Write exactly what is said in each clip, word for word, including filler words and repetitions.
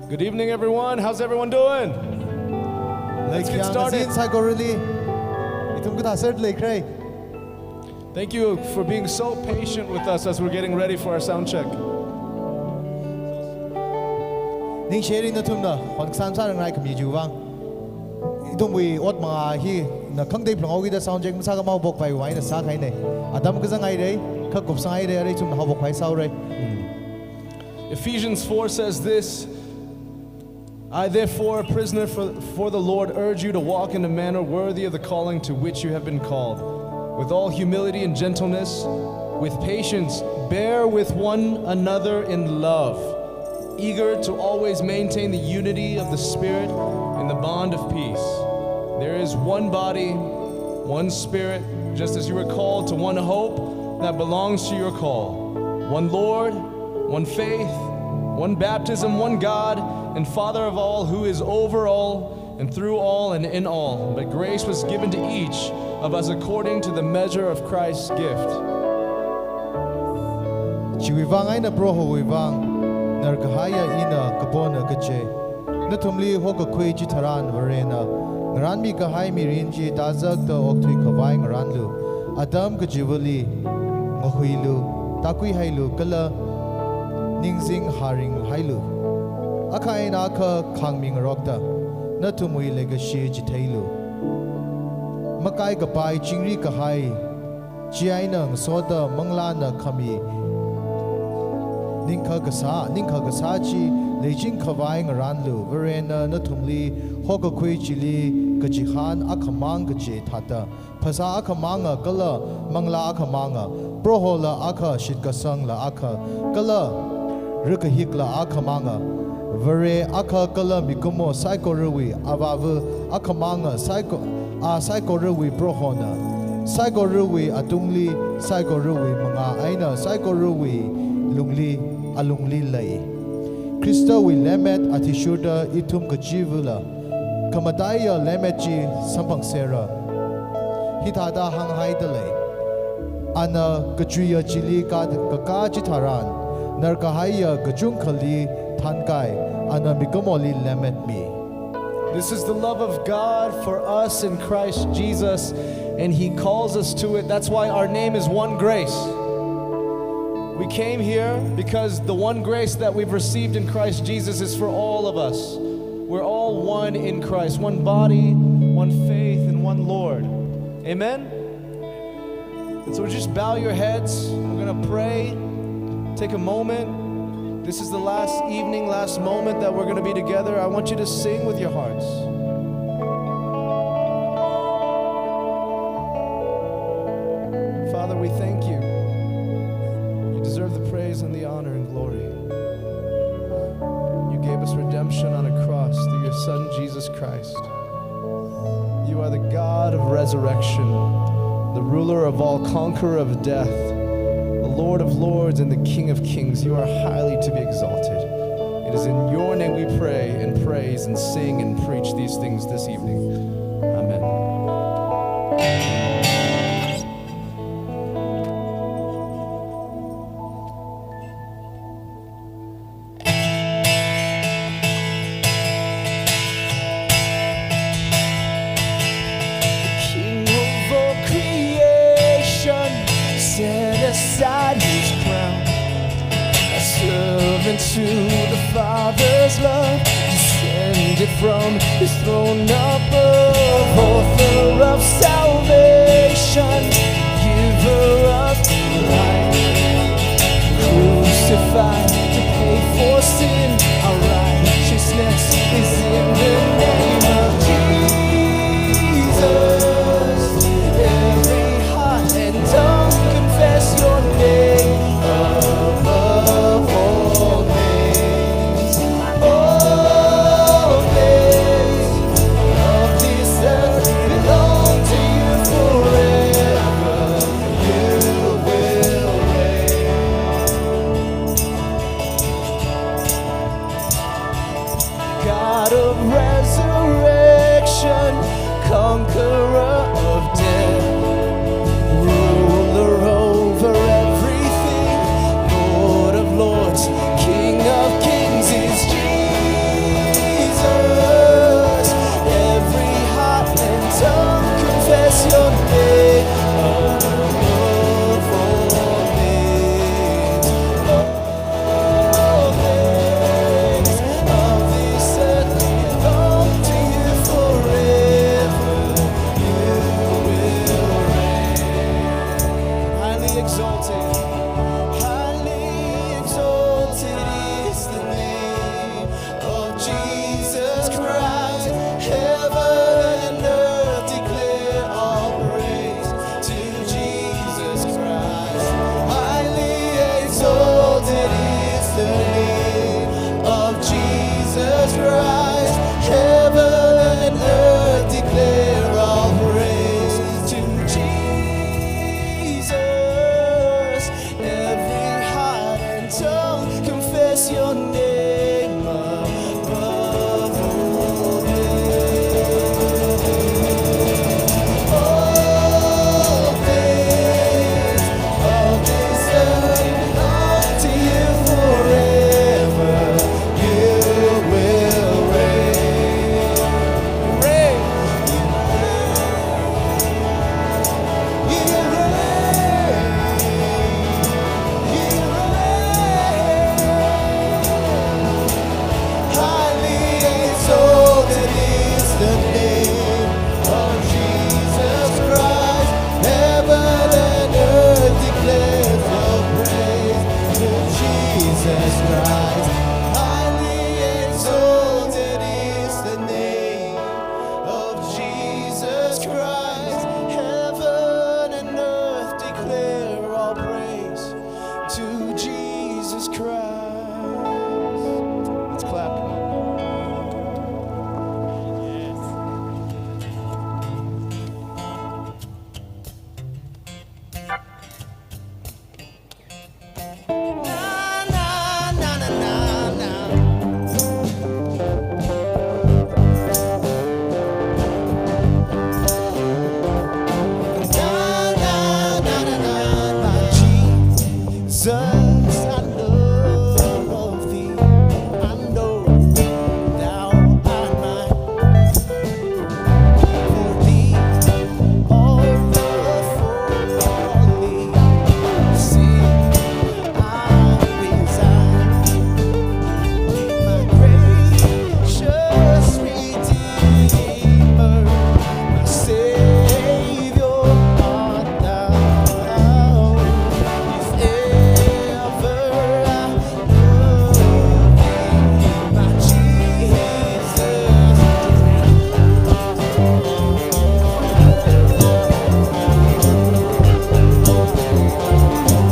Good evening, everyone. How's everyone doing? Let's get started. Leikhyang kazin saikorali. Ithum kathā sāda leikhala? Thank you for being so patient with us as we're getting ready for our sound check. Ningshi haira nathumna, hon kasān sāranglai khami chiwui vang. Ithumwui ot mangā hina khangatei phalunghaokida sound check masākhamei haophok khavai eina sākahaina. Atam kazang haira, kha kupsang haira, arui ithumna haophok khavai sāhaora. Ephesians four says this, "I, therefore, a prisoner for, for the Lord, urge you to walk in a manner worthy of the calling to which you have been called, with all humility and gentleness, with patience, bear with one another in love, eager to always maintain the unity of the Spirit in the bond of peace. There is one body, one Spirit, just as you were called to one hope that belongs to your call. One Lord, one faith, one baptism, one God and Father of all, who is over all and through all and in all. But grace was given to each of us according to the measure of Christ's gift." Chiwui vang eina Prohowui vang narkahaiya ina kapona kaje. Nathumli hokakhui chitharan Varena ngaranmi kahai mirin chi tazakta okthui khavai ngaranlu. Atam kachivali ngahuilu, tākhui hailu, kala ningzing haring hailu. Akha eina akha khāngmi ngarokta, nathumwui leikashi chitheilu. Makai kapai chingri kahai, chieina ngasoda manglāna khami ningkha kasā, ningkha kasā chi leiching khavai ngaranlu. Varena nathumli hokakhui chili kachihān akhamang kaje thāda, phasā akhamanga kala manglā akhamanga, Prohola akha, shitkasangla akha, kala rakahikla akhamanga, Vare akha kala mikumo saikorawui Avāva akhamanga, saiko-, a saikorawui Prohona, saikorawui atungli, saikorawui mangā eina saikorawui lungli, alungli lei. Khristawui lemmet athishurda ithum kachivāla khamataiya lemmet chi samphangserra. Hithāda hānghaida lei, ana kachuiya chili ka-, kakā chitharan, narkahaiya kachungkhali thānkai, ana mikumoli lemmetmi. This is the love of God for us in Christ Jesus, and He calls us to it. That's why our name is One Grace. We came here because the one grace that we've received in Christ Jesus is for all of us. We're all one in Christ, one body, one faith, and one Lord. Amen? And so just bow your heads. We're gonna pray. Take a moment. This is the last evening, last moment that we're gonna be together. I want you to sing with your hearts. Father, we thank you. You deserve the praise and the honor and glory. You gave us redemption on a cross through your Son, Jesus Christ. You are the God of resurrection, the ruler of all, conqueror of death, the Lord of lords, and the King of kings. You are highly to be exalted. It is in your name we pray and praise and sing and preach these things this evening. Amen. The King of all creation set aside his crown. A servant to the Father's love, descended from his throne above. Author of salvation, giver of life, crucified to pay for sin. Our righteousness is in the name of Jesus. Every heart and tongue confess your name above all names. All names of this earth belong to you forever. You will reign. God of resurrection, conqueror of death, ruler over everything, Lord of lords, King of kings is Jesus. Your name above all names. All things, all things turn unto you forever. You will reign. Reign. You reign. You reign. Highly exalted is the name of Jesus Christ. Heaven and earth declares your praise to Jesus Christ. Highly exalted is the name of Jesus Christ. Heaven and earth declare our praise to Jesus Christ. Let's clap. Jesus, I love thee. I know thou art mine. For thee all the folly sin I resign. My gracious Redeemer, my Savior art thou. If ever I love thee, my Jesus.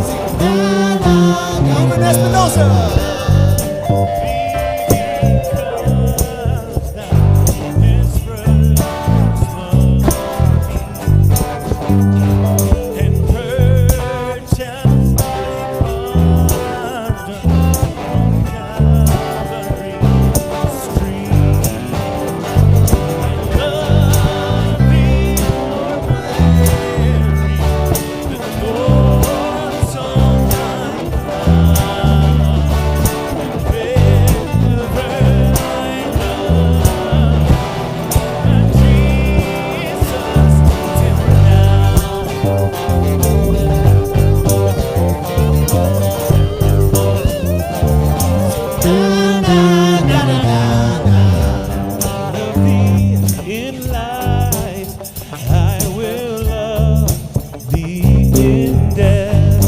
Sing, na, na, na. Come on, Espinosa. In life, I will love thee in death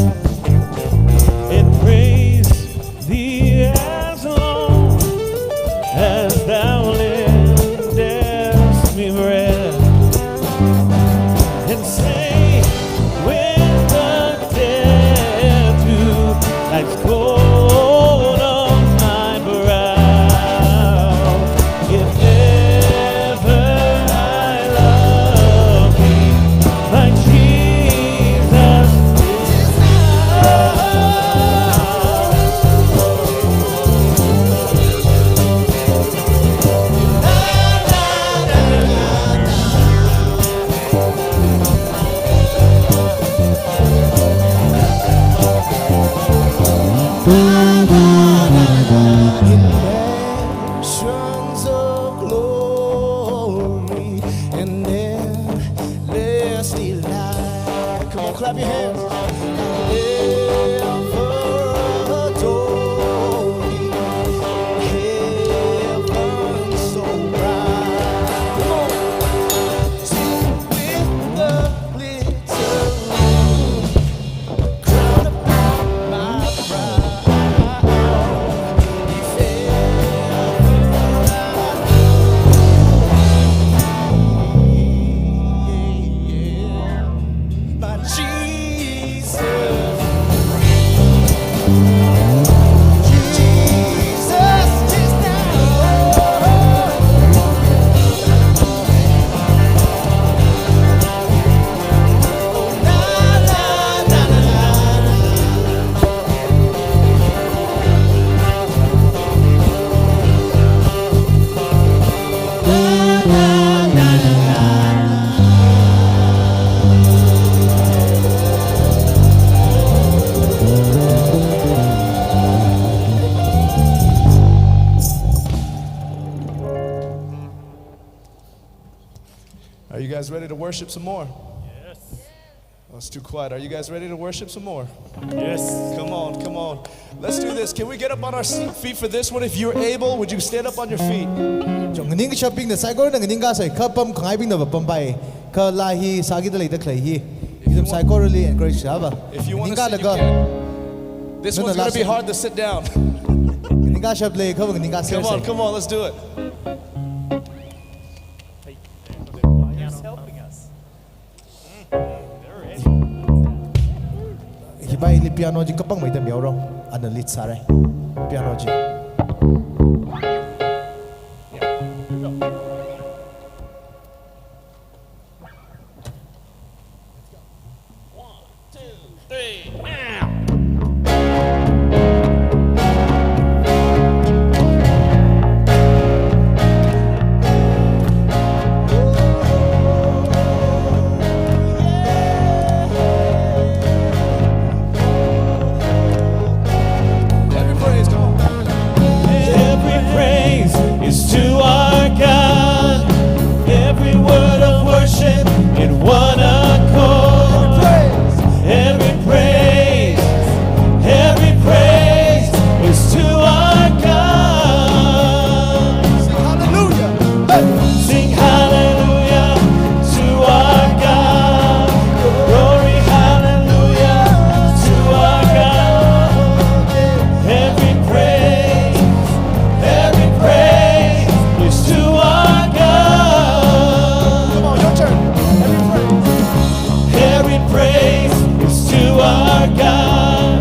and praise thee as long as thou livest me breath, and say with the dead to life's cold on my brow, if ever I love thee, my Jesus, is now. Guys ready to worship some more? Yes. Oh, it's too quiet. Are you guys ready to worship some more? Yes. Come on, come on. Let's do this. Can we get up on our s-, feet for this one? If you're able, would you stand up on your feet? Chong nganingkashapbingna saikorana nganingkasei, kha pamkhangaibingna vāpampai. Kha laa hi sākida leida khalei hi. Ithum saikorali encourage sāva. If you wanna sit, you can. Nganingkalaga. This one's gonna be hard to sit down. Nganingkashap lei, kha nganingkaser sei. Come on, come on, let's do it. Hi bai, hili piano chi kapangmeida mihaora. Ana lead sāra. Piano chi. Every praise, come on. Every praise is to our God. Every word of worship in one accord. Every praise, every praise is to our God. Sing hallelujah. Hey. Sing hallelujah to our God. Glory, hallelujah to our God. Every praise, every praise is to our God. Come on, your turn. Every praise. Every praise is to our God.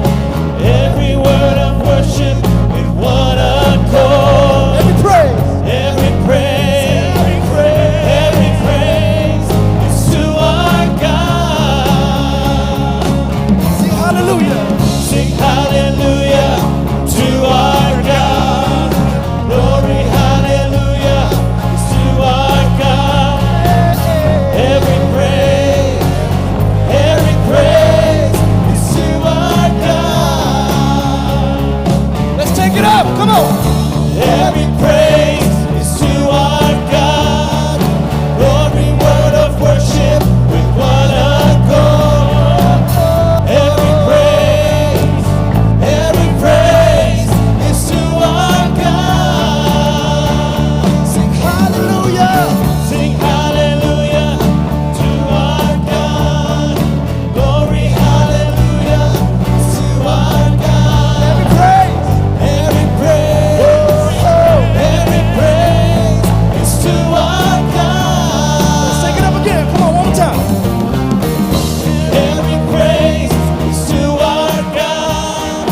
Every word of worship with one accord. Every praise. Every praise. Every praise. Every praise is to our God. Sing hallelujah. Sing hallelujah to our God. Glory, hallelujah is to our God. Every praise, every praise is to our God. Let's take it up, come on. Every praise is to our God. Every word of worship with one accord. Every praise, every praise is to our God. Sing hallelujah. Sing hallelujah to our God. Glory, hallelujah to our God. Every praise, every praise, every praise is to our God. Let's take it up again. Come on, one more time. Every praise is to our God.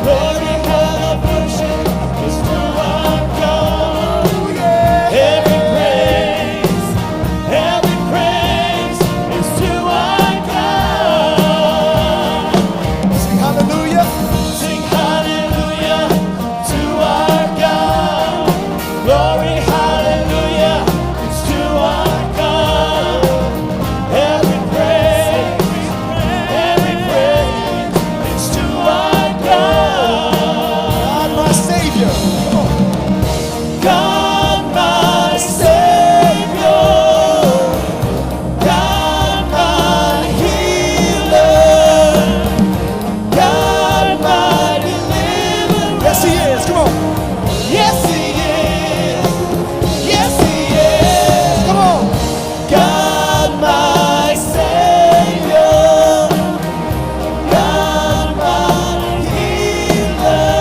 Glory, all of worship is to our God. Every praise, every praise is to our God. Sing hallelujah. Sing hallelujah to our God. Glory, hallelujah is to our God. Every praise, every praise is to our God. God, my Savior. Come on. God, my Savior. God, my healer. God, my deliverer. Yes, He is. Come on. Yes, He is. Yes, He is. Come on. God, my Savior. God, my healer.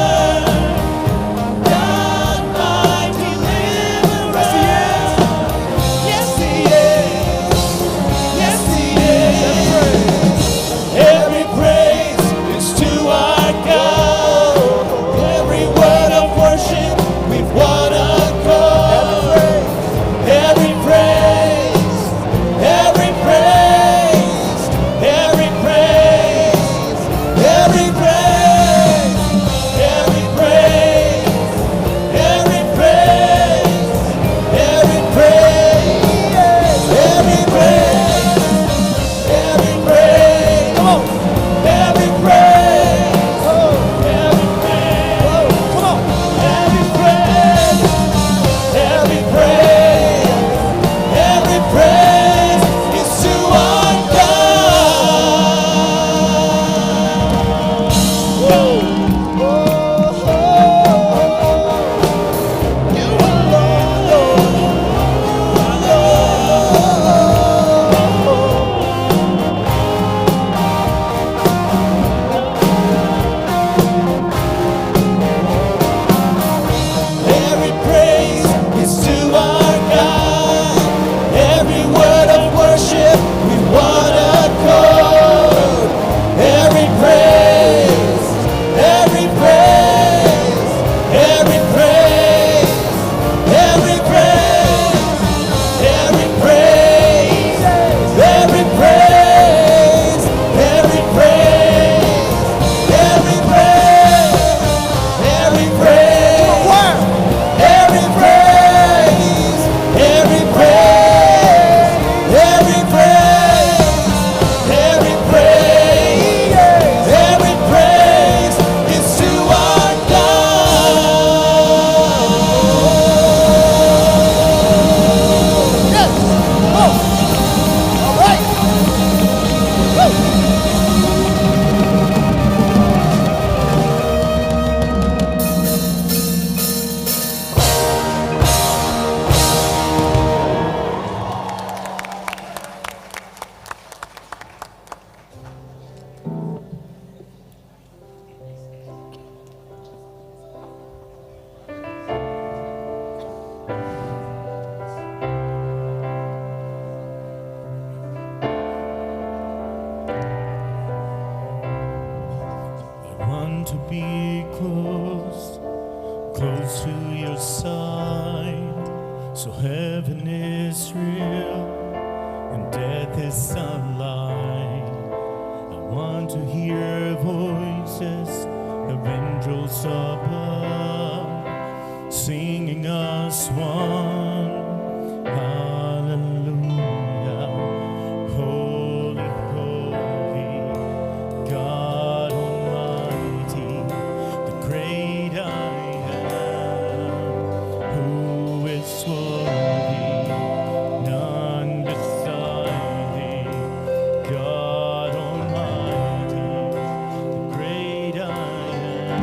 to your side. So heaven is real and death is a lie. I want to hear voices of angels above, singing as one. Hallelujah. Holy, holy, God Almighty, the great I am, who is worthy, none beside thee, God Almighty, the great I am.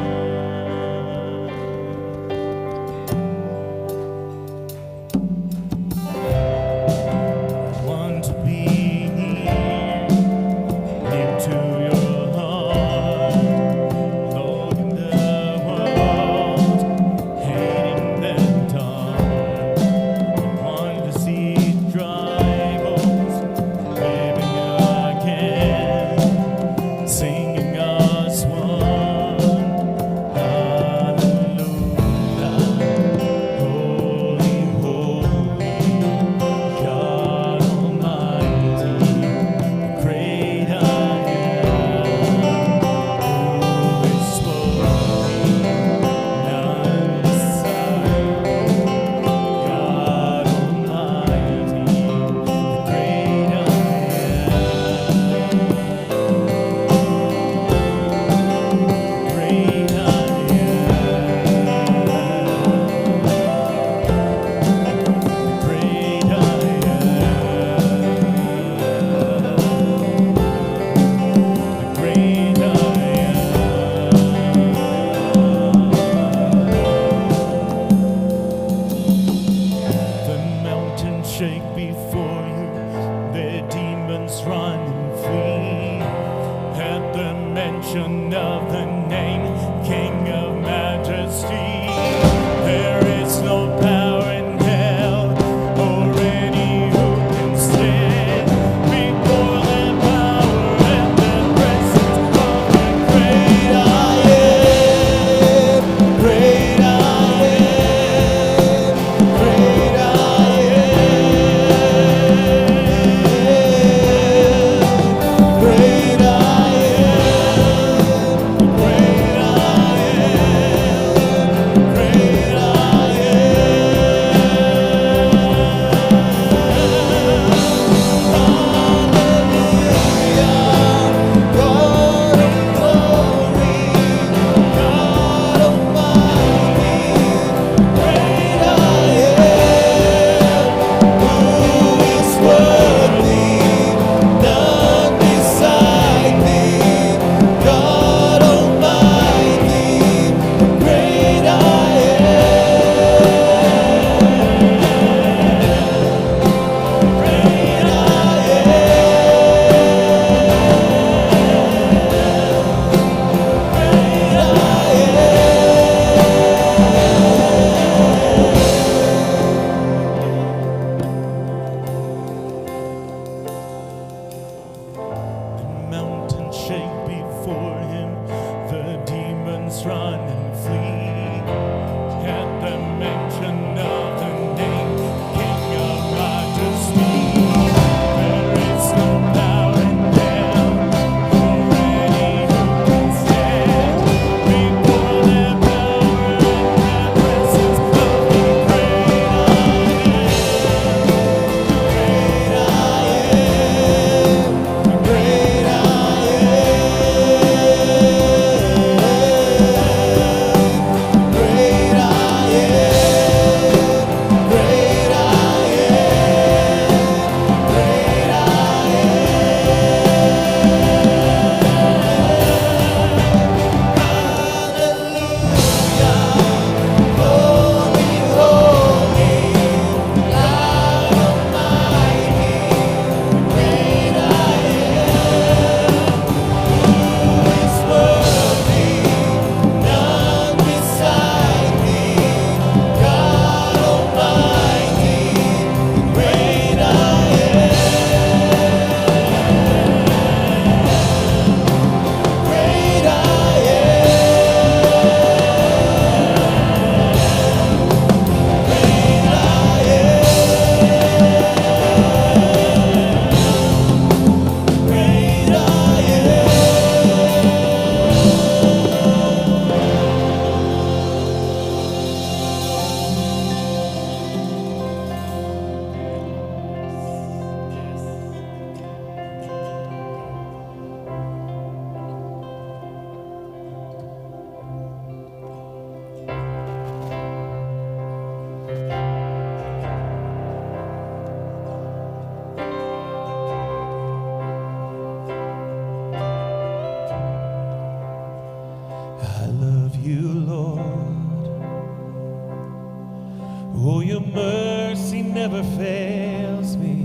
Oh, your mercy never fails me.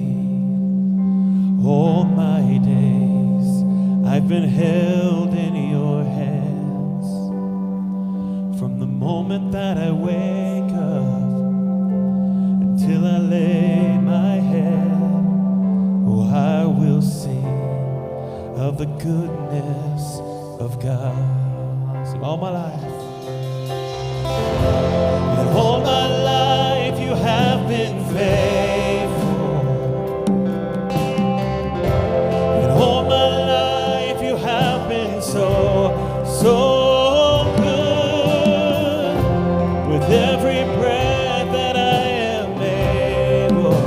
All my days I've been held in your hands. From the moment that I wake up until I lay my head, oh, I will sing of the goodness of God. Sing, all my life. And all my life you have been faithful. And all my life you have been so, so good. With every breath that I am able,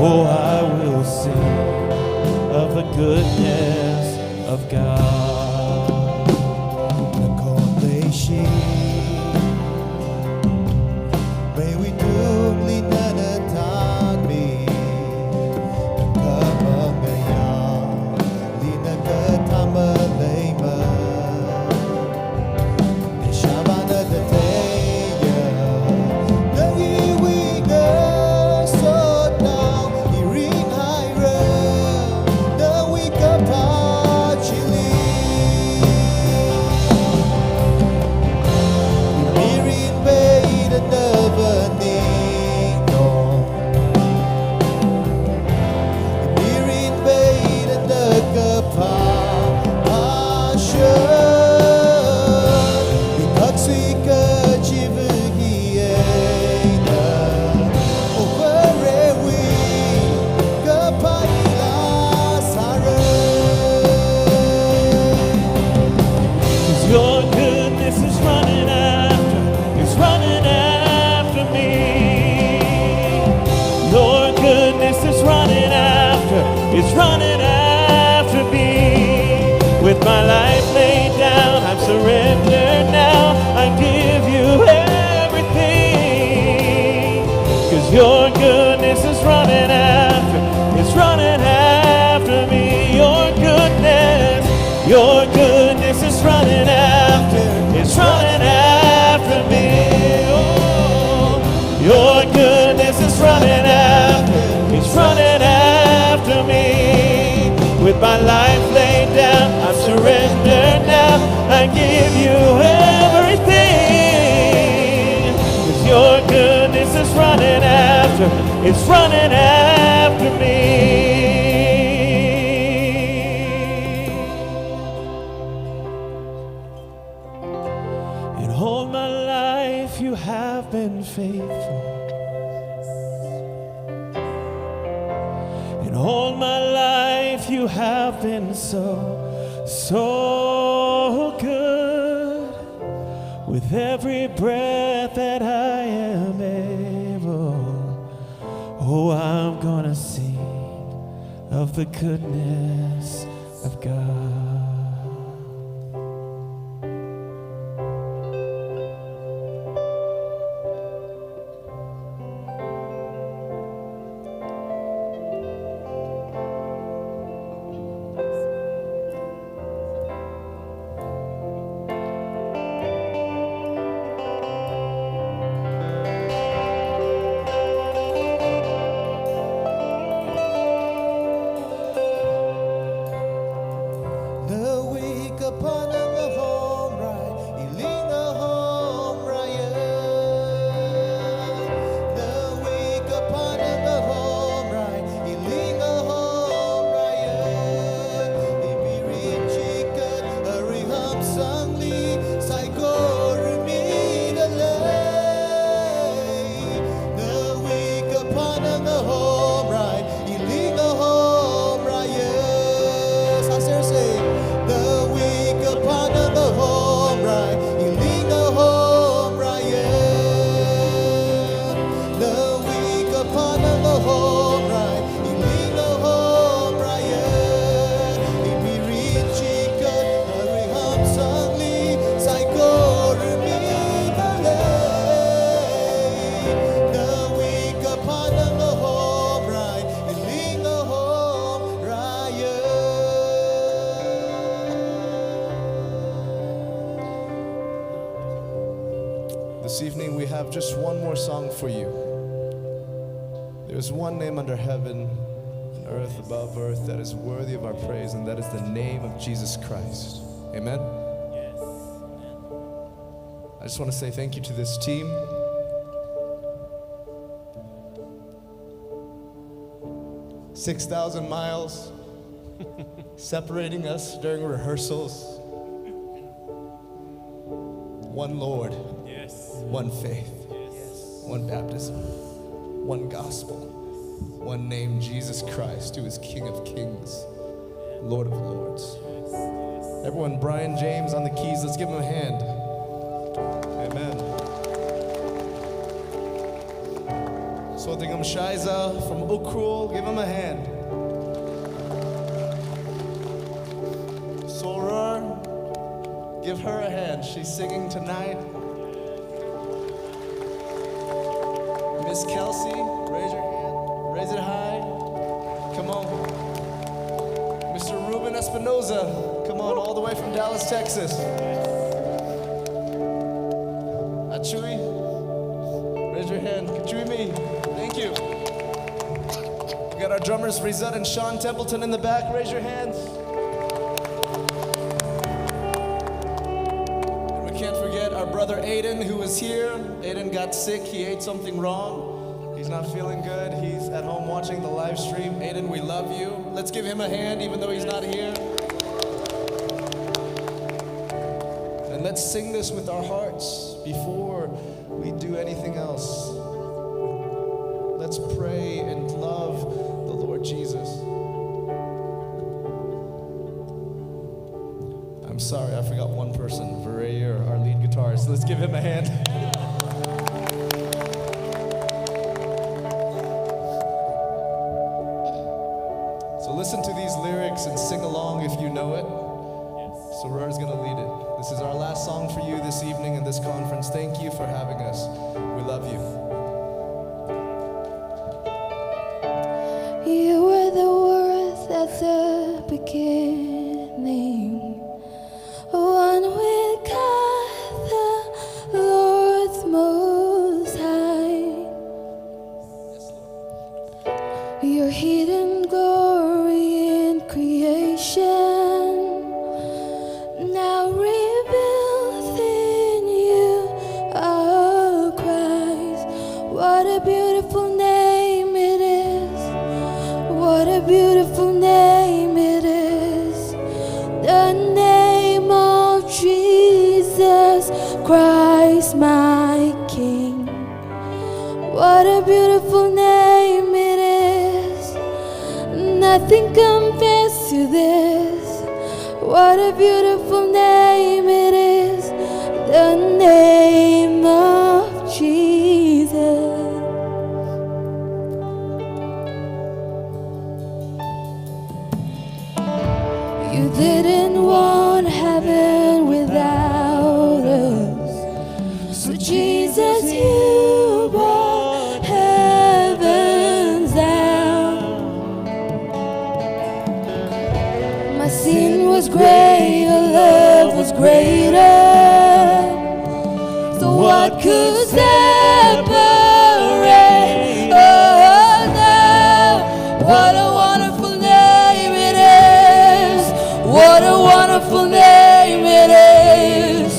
oh, I will sing of the goodness of God. Nakhon leishi, meiwui tungli nana thanmi, nakhamang ngayāli nakathā maleimana. Nishāvāna tateiya, na iwui ngasotnao, iring haira, nawui kaphā chili. Mirin peida nava ningtong. Mirin peida nakaphā asha. Ithak sui kachiva̱ hi eina, Ova̱rewui kaphā hila sāra. 'Cause your goodness is running after, is running after me. Your goodness is running after, is running after me. With my life laid down, I'm surrendered now. I give you everything. 'Cause your goodness is running after, is running after me. Your goodness, your goodness is running after, is running after me. Oh, your goodness is running after, is running after me. With my life laid down, I surrender now. I give you everything. 'Cause your goodness is running after, it's running after me. In all my life you have been faithful. In all my life you have been so, so good. With every breath that I am able, oh, I'm gonna sing of the goodness of God. This evening we have just one more song for you. There is one name under heaven and earth, above earth, that is worthy of our praise, and that is the name of Jesus Christ. Amen? Yes. I just want to say thank you to this team. Six thousand miles separating us during rehearsals. One Lord, yes, one faith, yes, one baptism, one gospel, one name, Jesus Christ, who is King of kings, Lord of lords. Everyone, Brian James on the keys, let's give him a hand. Amen. Sotingam Shaiza from Ukhrul, give him a hand. Soror, give her a hand. She's singing tonight. Miss Kelsey, raise your hand. Raise it high. Come on. Mister Ruben Espinoza, come on, all the way from Dallas, Texas. Achui, raise your hand. Kachui Mi, thank you. We got our drummers, Rizat and Sean Templeton, in the back. Raise your hands. And we can't forget our brother Aiden, who was here. Aiden got sick. He ate something wrong. He's not feeling good. He's at home watching the live stream. Aiden, we love you. Let's give him a hand, even though he's not here. And let's sing this with our hearts before we do anything else. Let's pray and love the Lord Jesus. I'm sorry, I forgot one person, Vareyer, our lead guitarist. Let's give him a hand. So listen to these lyrics and sing along if you know it. Soror is gonna lead it. This is our last song for you this evening in this conference. Thank you for having us. We love you. You were the Word at the beginning, one with God the Lord Most High. Your hidden glory in creation, now revealed in you, O Christ. What a beautiful name it is. What a beautiful name it is. The name of Jesus Christ, my King. What a beautiful name it is. Nothing compares to this. What a beautiful name it is. The name of Jesus. You didn't want heaven without us. So Jesus, you brought heaven down. My sin was great, your love was greater. So what could separate us now? What a wonderful name it is. What a wonderful name it is.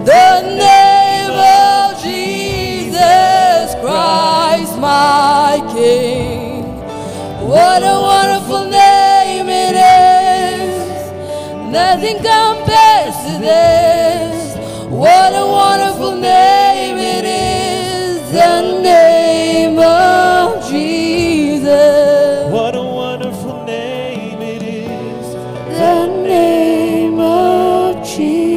The name of Jesus Christ, my King. What a wonderful name it is. Nothing compares to this. What a wonderful name it is. The name of Jesus. What a wonderful name it is. The name of Jesus.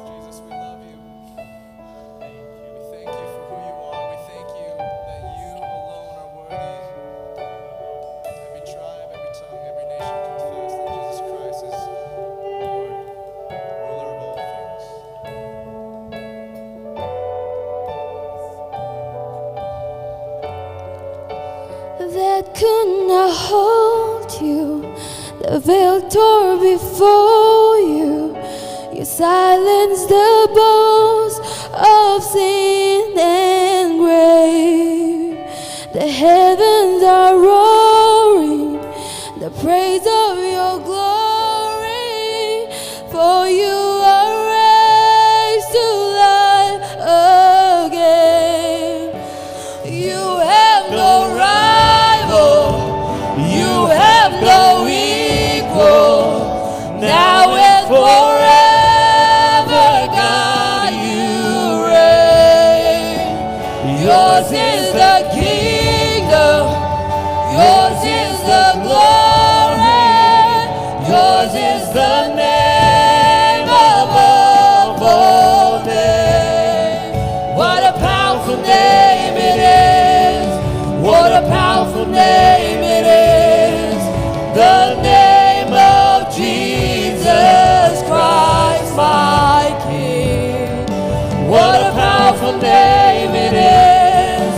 Jesus, we love you. We thank you for who you are. We thank you that you alone are worthy that could not hold you. The veil tore before you. You silenced the boast of sin and grave. The heavens are roaring the praise of your glory, for you are raised to life again. You have no rival, you have no equal. Now and forever, God, you reign. Yours is the kingdom, yours is the glory, yours is the name above all names. What a powerful name it is. What a powerful name it is. The name of Jesus Christ, my King. What a powerful name it is.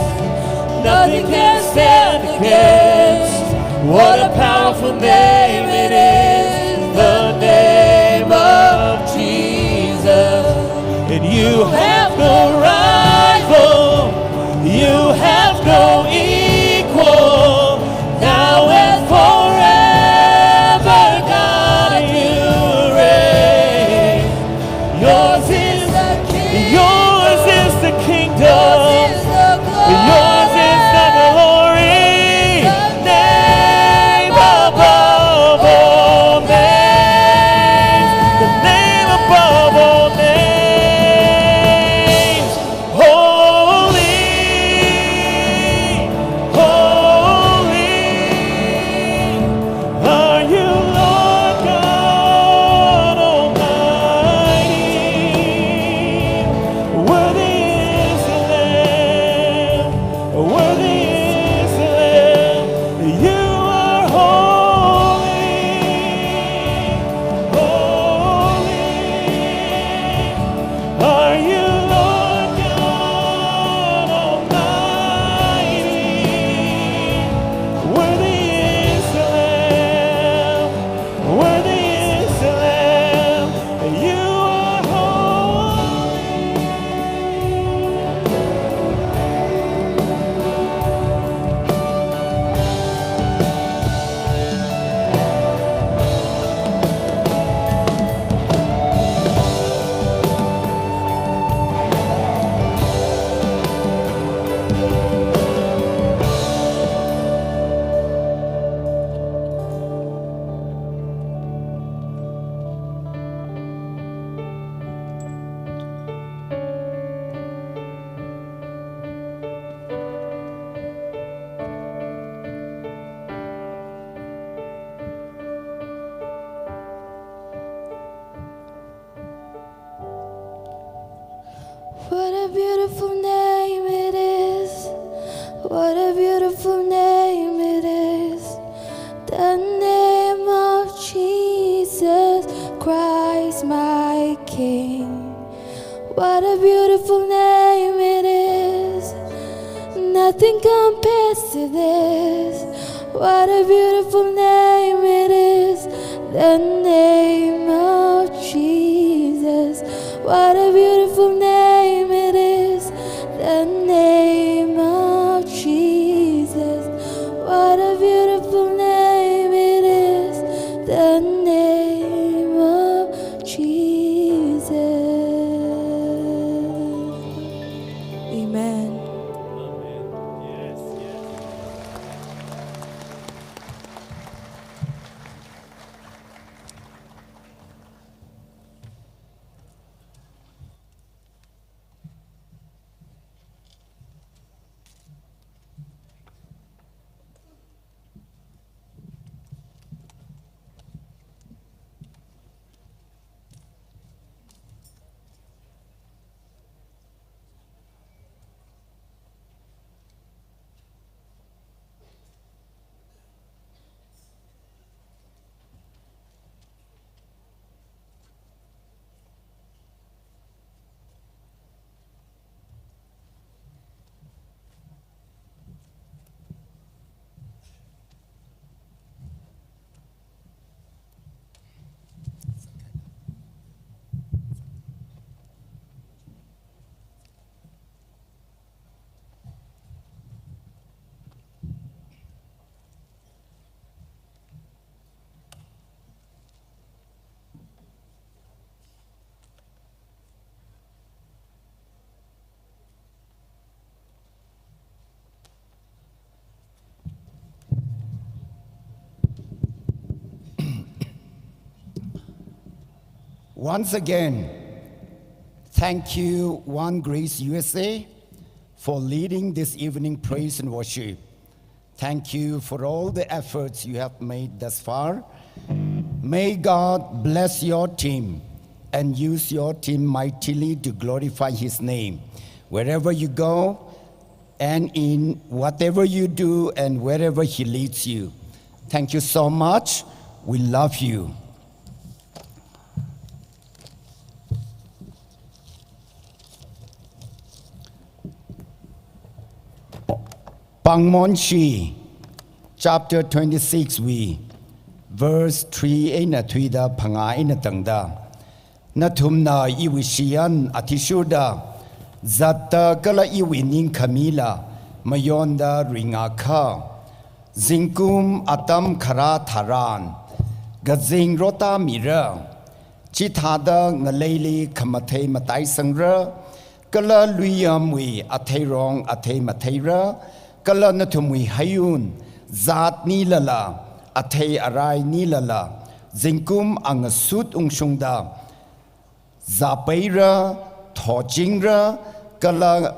Nothing can stand against. What a powerful name it is. The name of Jesus. And you have no rival, you have no equal. Now and forever, God, you reign. Yours is the kingdom. Yours is the kingdom. Yours is the glory. Yours is the glory. The name above all names. The name above all names. Holy, holy are you, Lord God Almighty. Worthy is the Lamb, worthy is the Lamb. You are holy, holy are you, Lord God Almighty. Worthy is the Lamb, worthy is the Lamb. You are holy. What a beautiful name it is. What a beautiful name it is. The name of Jesus Christ, my King. What a beautiful name it is. Nothing compares to this. What a beautiful name it is. The name of Jesus. What a beautiful name it is. The name of Jesus. What a beautiful name it is. The name of Jesus. Amen. Once again, thank you, One Grace U S A, for leading this evening praise and worship. Thank you for all the efforts you have made thus far. May God bless your team and use your team mightily to glorify His name. Wherever you go, and in whatever you do and wherever He leads you. Thank you so much. We love you. Pangmonshi chapter twenty-six wui verse three eina thuida phangā eina tangda, nathumna iwui shiyan athishurda zatta kala iwui ningkhamila mayonda ringakha, zingkum atam kharā tharan kazing rotāmira. Chithāda ngaleili khamathei mataisangra, kala luiyamwui atheirong athei matheira, kala nathumwui hayun zatnilala, athei arainilala, zingkum angasut ungshungda, zāpaira, thochingra, kala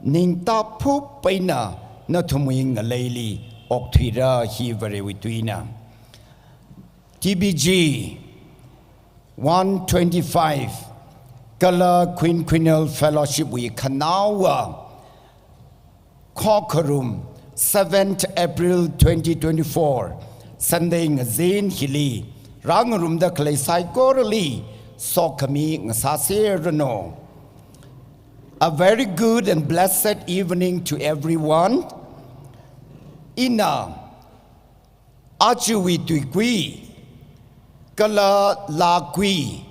ningtaphup eina nathumwui ngaleili okthuira. Hi Varewui tuina. T B G one twenty-five kala Quinquennial Fellowship wui khanaowa khokharum, seventh April twenty twenty-four, Sunday ngazin hili rāngarumda khalei saikorali sokhami ngasāserranu. A very good and blessed evening to everyone. Ina ajawui tuikui kala lākui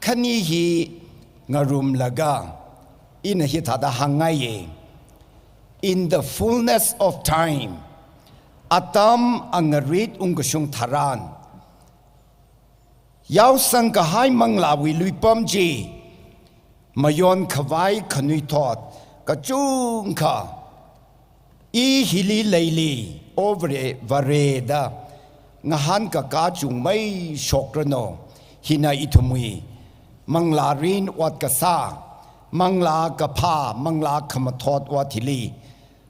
khani hi ngarumlaga ina hithāda hāngngaiye. In the fullness of time, atam angarit ungkashung tharan, yaosang kahai manglāwui luipam chi mayonkhavai khanuithot kachungkha i hili leili, O Vare, Vareda ngahānkakā chungmei shokranu. Hina ithumwui manglārin ot kasā, manglā kaphā, manglā khamathot ot hili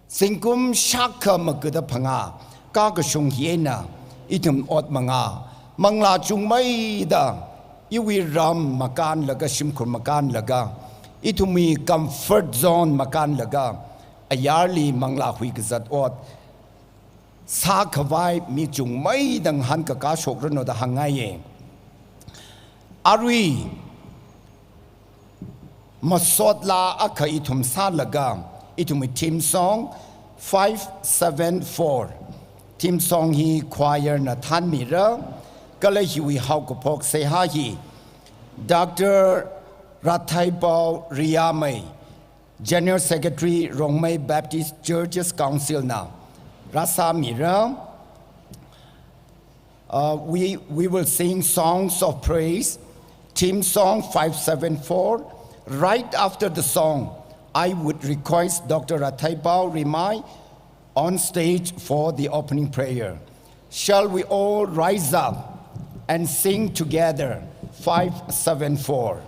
zingkum shākha magada phangā kakashung hi eina ithum ot mangā, manglā chungmeida iwui ram makānlaga, shimkhur makānlaga, ithumwui comfort zone makānlaga, ayarli manglā huikazat ot sākhavai mi chungmeida ngahānkakā shokranu da hāngngaiye. Arui masot laa akha ithum sālaga, ithumwui theme song five seven four. Theme song hi choir na thānmira, kala hiwui haokaphok seihā hi Doctor Rathaipao Riamei, General Secretary, Rongmei Baptist Churches Council na rāsāmira. Uh, we, we will sing songs of praise, theme song five seven four. Right after the song, I would request Doctor Rathaipao Riamei on stage for the opening prayer. Shall we all rise up and sing together five seven four?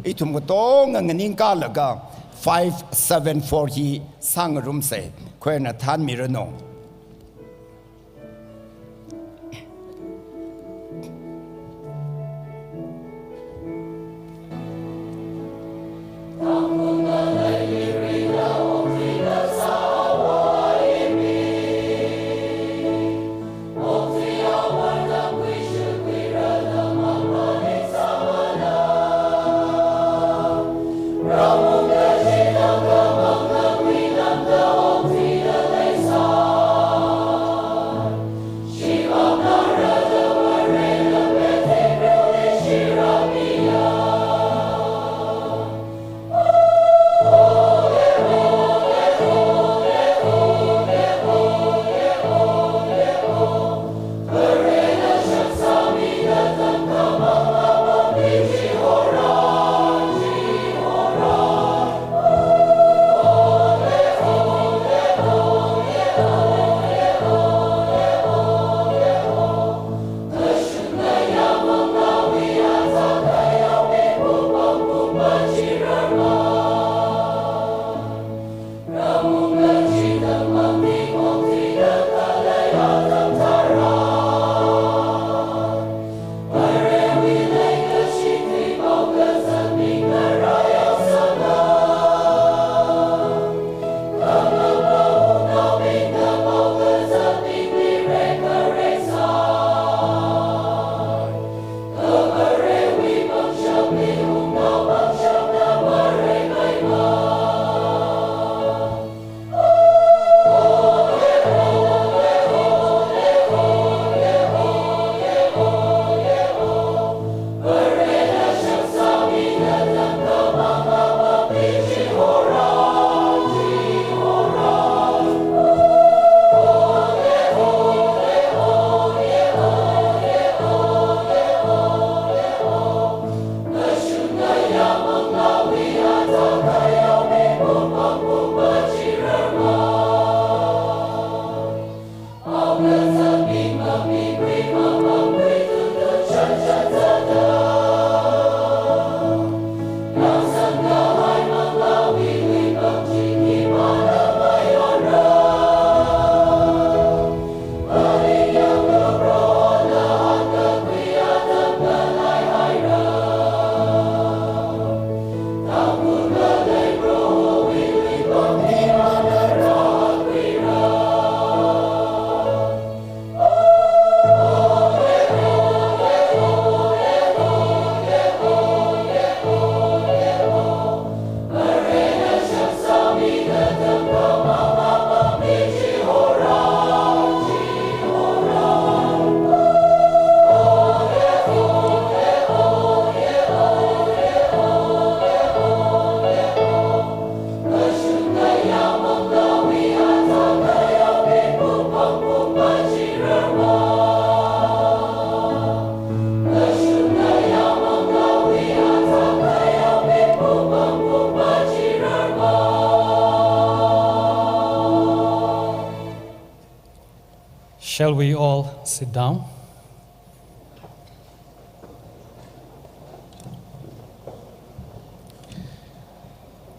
Ithum katonga nganingkalaga five seven four hi sāngarumsa. Choir na thānmiranu. Shall we all sit down?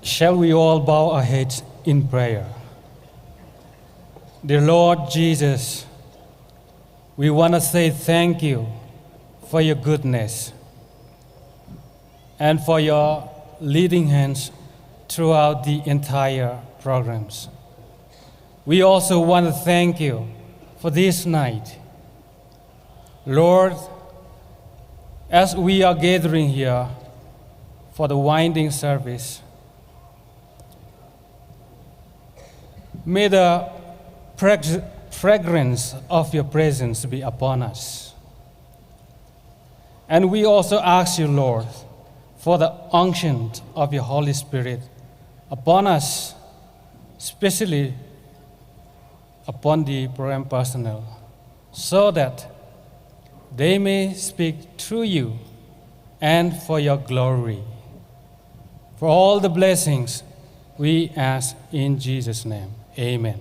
Shall we all bow our heads in prayer? Dear Lord Jesus, we want to say thank you for your goodness and for your leading hands throughout the entire programs. We also want to thank you for this night. Lord, as we are gathering here for the winding service, may the preg-, fragrance of your presence be upon us. And we also ask you, Lord, for the unction of your Holy Spirit upon us, especially upon the program personnel, so that they may speak through you and for your glory. For all the blessings we ask in Jesus' name. Amen.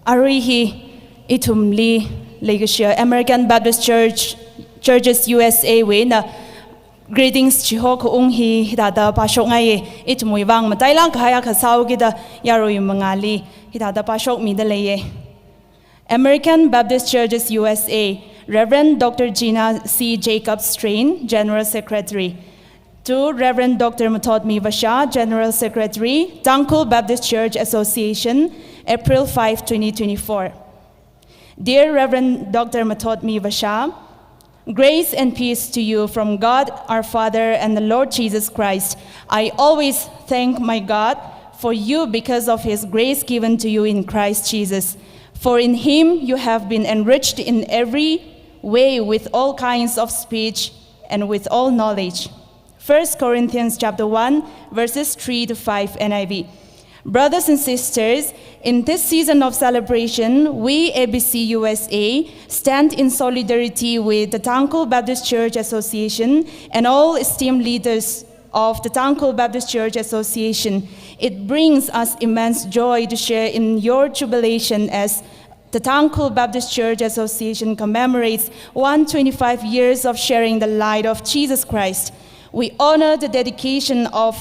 Arui hi ithumli leikashiya American Baptist Church, Churches U S A wui eina greetings chihokaung hi hithāda pāshokngaiya. Ithumwui vang matailāk kahai akha sāhaokida yarui mangāli hithāda pāshokmida leiya. American Baptist Churches U S A, Reverend Doctor Gina C Jacobs Strain, General Secretary. To Reverend Doctor Mathotmi Vasha, General Secretary, Tangkhul Baptist Church Association, April five, twenty twenty-four. Dear Reverend Doctor Mathotmi Vasha, grace and peace to you from God our Father and the Lord Jesus Christ. I always thank my God for you because of his grace given to you in Christ Jesus. For in him you have been enriched in every way with all kinds of speech and with all knowledge. First Corinthians chapter one, verses three to five, N I V. Brothers and sisters, in this season of celebration, we A B C U S A stand in solidarity with the Tangkhul Baptist Church Association and all esteemed leaders of the Tangkhul Baptist Church Association. It brings us immense joy to share in your jubilation as the Tangkhul Baptist Church Association commemorates one twenty-five years of sharing the light of Jesus Christ. We honor the dedication of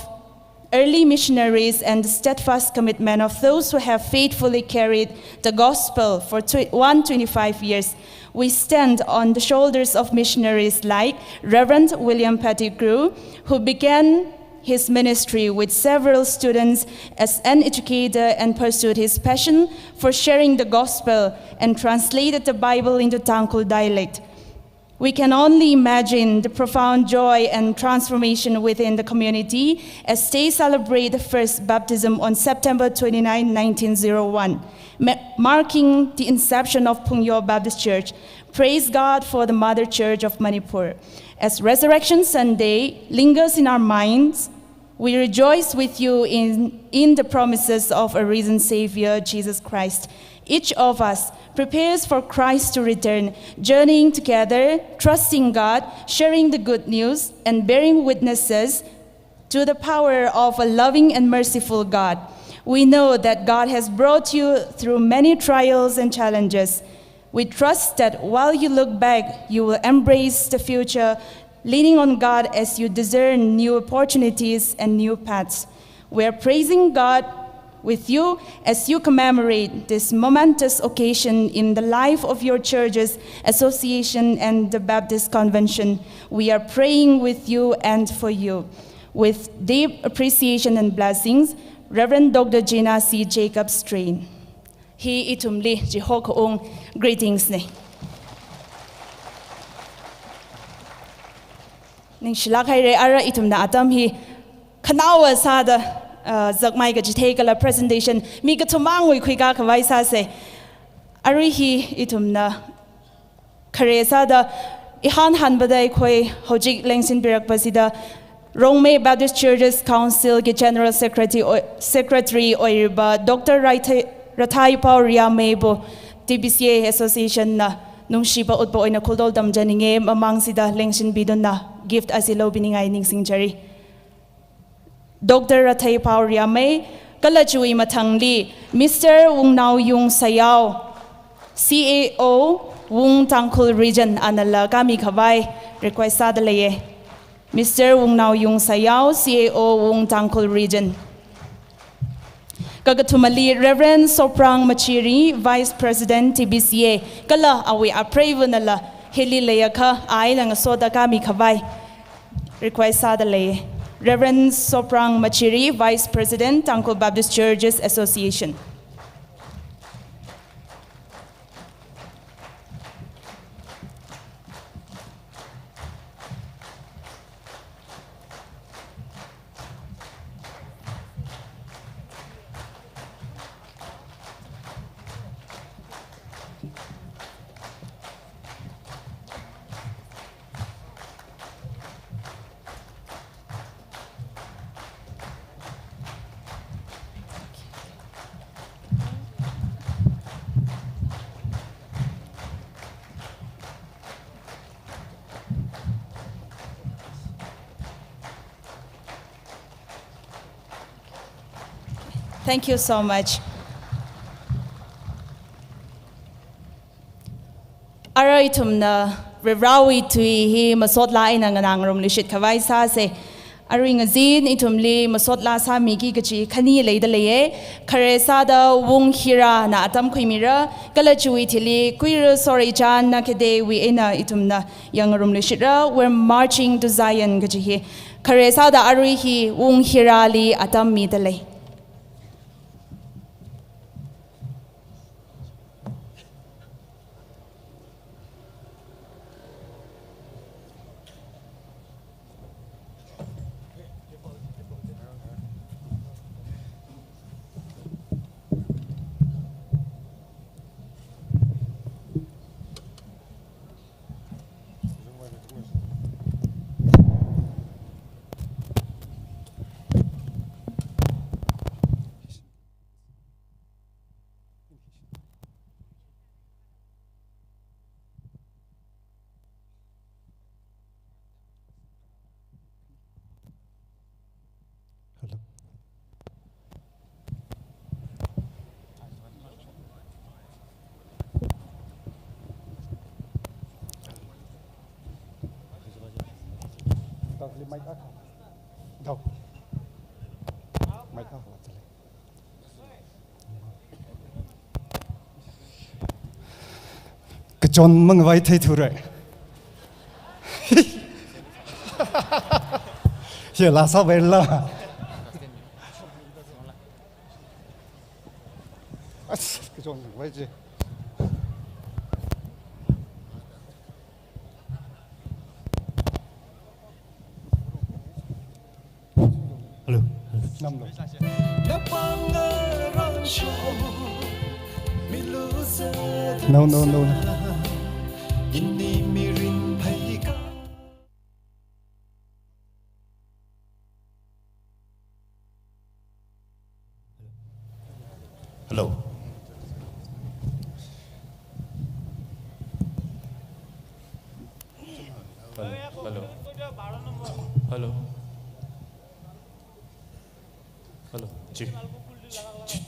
early missionaries and the steadfast commitment of those who have faithfully carried the gospel for tw-, one twenty-five years. We stand on the shoulders of missionaries like Reverend William Pettigrew, who began his ministry with several students as an educator and pursued his passion for sharing the gospel and translated the Bible into Tangkhul dialect. We can only imagine the profound joy and transformation within the community as they celebrate the first baptism on September twenty-ninth, nineteen zero one, ma-, marking the inception of Phungyo Baptist Church. Praise God for the Mother Church of Manipur. As Resurrection Sunday lingers in our minds, we rejoice with you in, in the promises of a risen Savior, Jesus Christ. Each of us prepares for Christ to return, journeying together, trusting God, sharing the good news, and bearing witnesses to the power of a loving and merciful God. We know that God has brought you through many trials and challenges. We trust that while you look back, you will embrace the future, leaning on God as you discern new opportunities and new paths. We are praising God with you as you commemorate this momentous occasion in the life of your churches, association, and the Baptist Convention. We are praying with you and for you. With deep appreciation and blessings, Reverend Doctor Gina C Jacobs Strain. Hi ithumli chihokaung greetings na. Ningshilāk haira, ara ithumna atam hi khanaowa sāda, uh, zakmai kachithei kala presentation mi kathumangwui khuikā khavai sāsa. Arui hi ithumna khare sāda, ihān hānbada ikhoi hojik lengsinpirakpa sida, Rongmei Baptist Churches Council ki General Secretary oi-, Secretary oiriba Doctor Raithai-, Rathaipao Riameibu T B C A Association na nungshiba utpa oina khuldol tamjaninge, mamang sida lengshinbidunna gift asi lobiningai ningsingjari. Doctor Rathaipao Riamei, kala chiwui mathangli Mister Wungnaoyung Sayao, C A O, Wung Tangkhul Region, anala kami khavai request sāda leiye. Mister Wungnaoyung Sayao, C A O, Wung Tangkhul Region. Kakathumali Reverend Soprang Machiri, Vice President T B C A, kala awui apreivunala hili leiakha, aila ngasoda kami khavai request sāda lei. Reverend Soprang Machiri, Vice President, Tangkhul Baptist Churches Association. Thank you so much. Ara ithumna Varivarāwui tui hi masotla eina nganāngarumluishit khavai sāse. Arui ngazin ithumli masotla sāmiki kachi khani leida leiye. Khare sāda Wung Hirana atam khuimira, kala chiwui thili Kuira Sor Ichan Nakadewui eina ithumna yangngarumluishitra, We're Marching to Zion kachi hi. Khare sāda arui hi Wung Hirali atam mida lei. Hello. Kachon mangvai thei thure. Ye la sa bai la. As, kachon mangvai je. Hello. Namlo. No, no, no, no. Hello. Hello. Hello. Hello. Hello. Chi. Chi. Chi.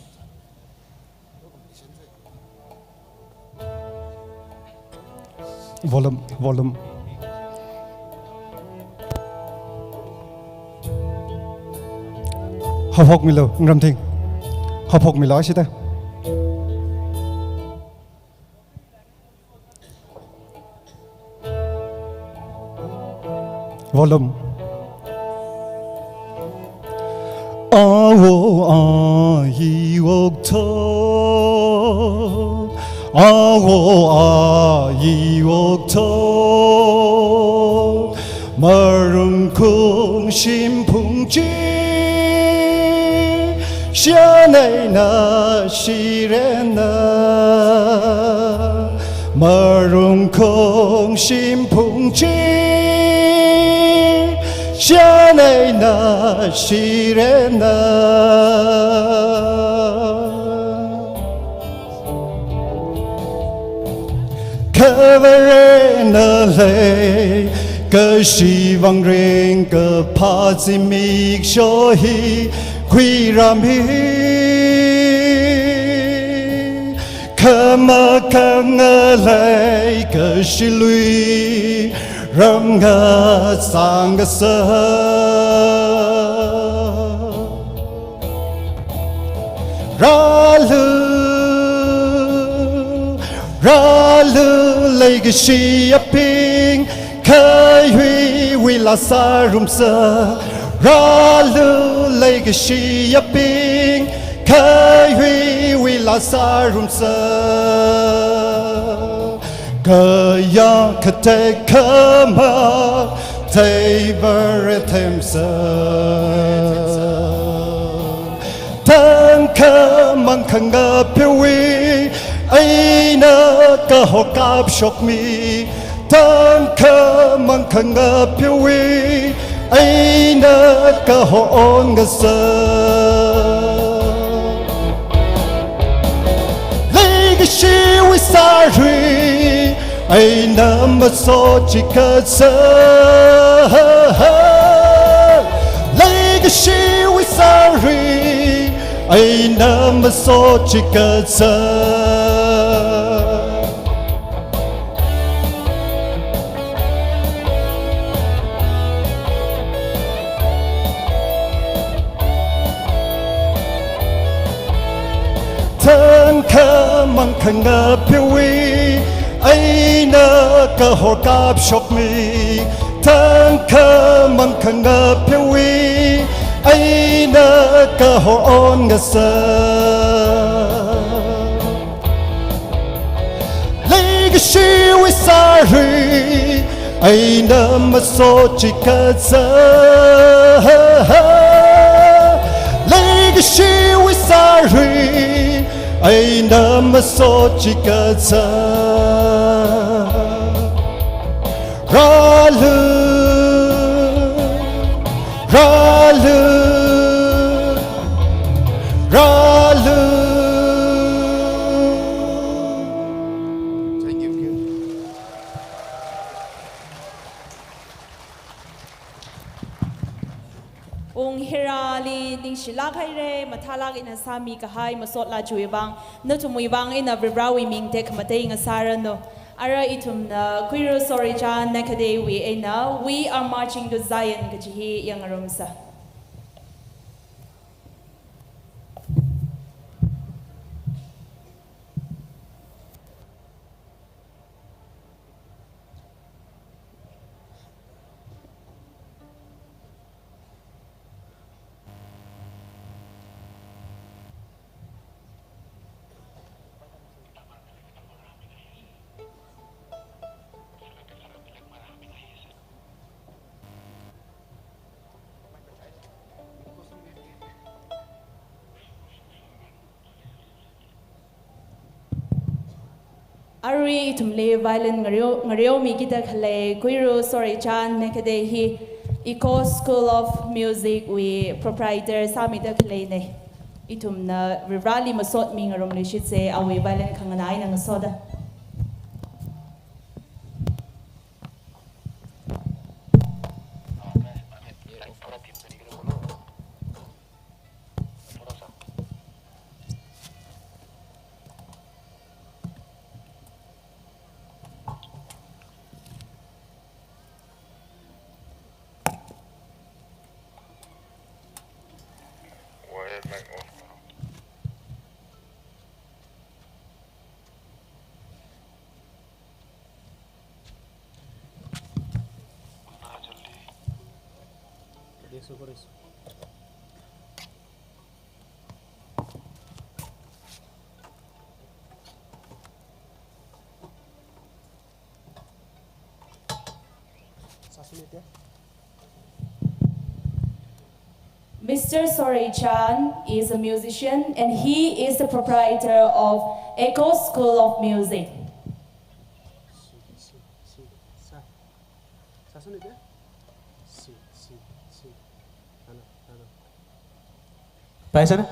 Volume, volume. Haophokmilu, Ngamthing. Haophokmilu, ashida. Volume. Awo ayi okto, awo ayi okto, marung kung shimphung chi, shanaina shirena, marung kung shimphung chi, Shanaina shirena. Khavarena leikashi vang ringkaphā zimiksho hi khuirāmi. Khamakhanga leikashi lui ramngasang kasa. Rālu, rālu leikashiyabing, khayuiwuila sārumsa. Rālu leikashiyabing, khayuiwuila sārumsa. Kayākha tekhamatei Vare themsa. Tangkhamang khangapiwui eina kahor kapshokmi. Tangkhamang khangapiwui eina kahor ongasa. Leikashiwui sārui eina masochikatsa. Leikashiwui sārui eina masochikatsa. Tangkhamang khangapiwui eina kahor kapshokmi. Tangkhamang khangapiwui eina kahor ongasa. Leikashiwui sārui eina masochikatsa. Leikashiwui sārui eina masochikatsa. Rālu, rālu, rālu. Thank you. Ung hirali ningshilāk haira, mathālāk eina sāmikahai masot lachutwui vang, nathumwui vang eina Varivarāwui ming tekhamatei ngasāranu. Ara ithumna Kuiru Sorichan Nakadewui eina We Are Marching to Zion kaji hi yangngarumsa. Arui ithumli violin ngareo, ngareomikida khalei Kuiru Sorichan Nakadei hi Echo School of Music wui proprietor sāmida khaleina. Ithumna Varivarāli masot mingarumluishitsa, awui violin khanganā eina ngasoda. Mister Sorichan is a musician and he is the proprietor of Echo School of Music. Si, si, si, sa. Sa, sa, ni, de? Si, si. Paisana?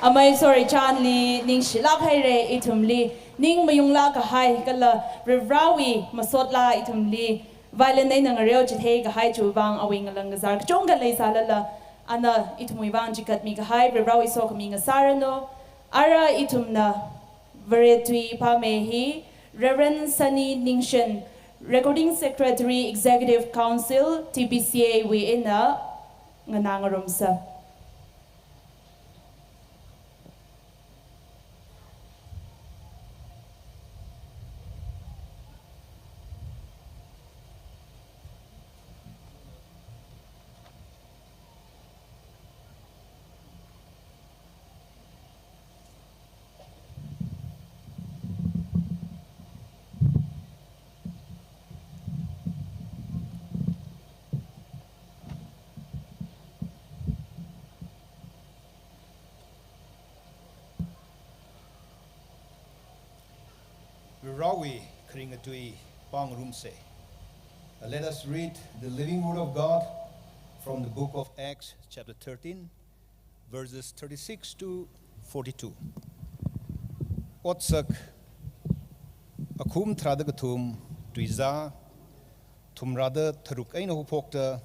Amei Sorichanli ningshilāk haira, ithumli ning mayunglāk kahai kala Varivarawui masotlā ithumli violin eina ngareo chithei kahai chiwui vang awui ngalang kazār kachungkha leisālala, ana ithumwui vang chigatmi kahai Varivarawui sokhami ngasāranu. Ara ithumna Vare tui pāmei hi Reverend Sunny Ningshen, Recording Secretary, Executive Council, T B C A wui eina nganā ngarumsa. Varivarawui kharinga tui pāngarumsa. Uh, let us read the living word of God from the book of Acts, chapter thirteen, verses thirty-six to forty-two. Otsak akhum tharāda kathum, tuizā thumrāda tharuk eina haophokta,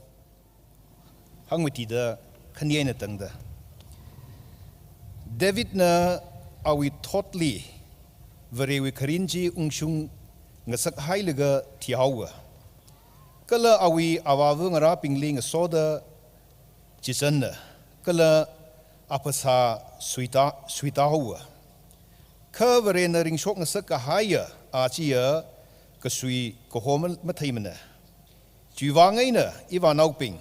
hangmatida khani eina tangda. Davidna awui thotli Varewui kharin chi ungshung ngasak hailaga thihaowa. Kala awui avāva ngarābingli ngasoda chichanna, kala aphasā suita, suita haowa. Kha Varena ringshok ngasak kahaiya a chiya kasui kaho ma-, matheimana. Chiwui vang eina ivānaobing,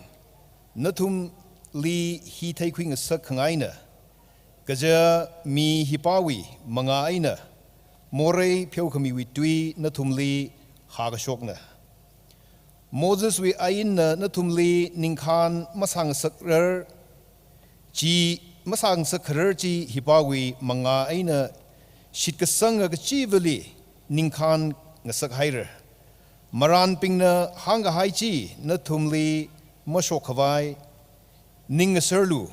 nathumli hi theikhui ngasak khangaina, kaja mi hipāwui mangā eina morei pheokhamiwui tui nathumli hākashokna. Moseswui ainna nathumli ningkhān masāngasakrar chi, masāngasakkharar chi hipāwui mangā eina shitkasanga kachivali ningkhān ngasak haira. Marānbingna hāngkahai chi nathumli mashok khavai, ning ngasarlu,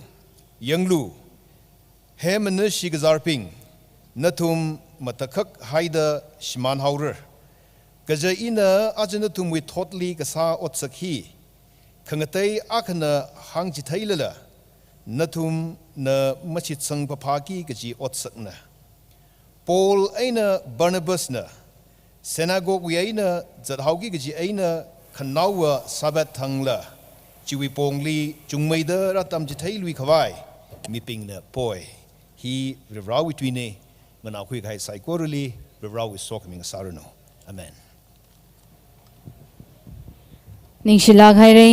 yanglu, he manashi kazārbing, nathum matakhak haida shimān haora. Kaja ina aja nathumwui thotli kasā otsak hi khangatei akhana hāngchitheilala, nathumna mashitsang phaphāki kaji otsakna. Paul eina Barnabasna synagogue wui eina zathaoki kaji eina khanaowa Sabbath thangla chiwui pongli chungmeida rātamchitheiluikhavai mibingna poi. Hi Varivarāwui tuina. Nganākhui kahai saikorali Varivarāwui sokhami ngasāranu. Amen. Ningshilāk haira,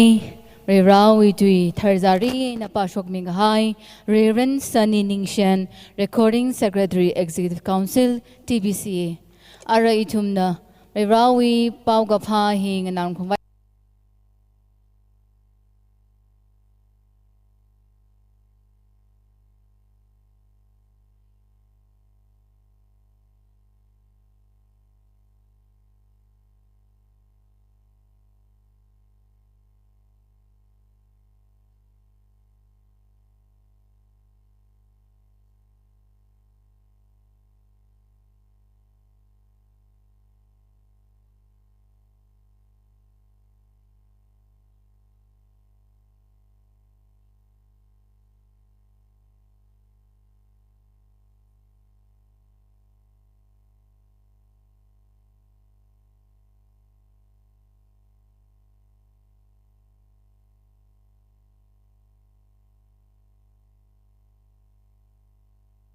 Varivarāwui tui tharzari eina pāshokmi kahai Reverend Sunny Ningshen, Recording Secretary, Executive Council, T B C A. Ara ithumna Varivarāwui paokaphā hi nganārum khavai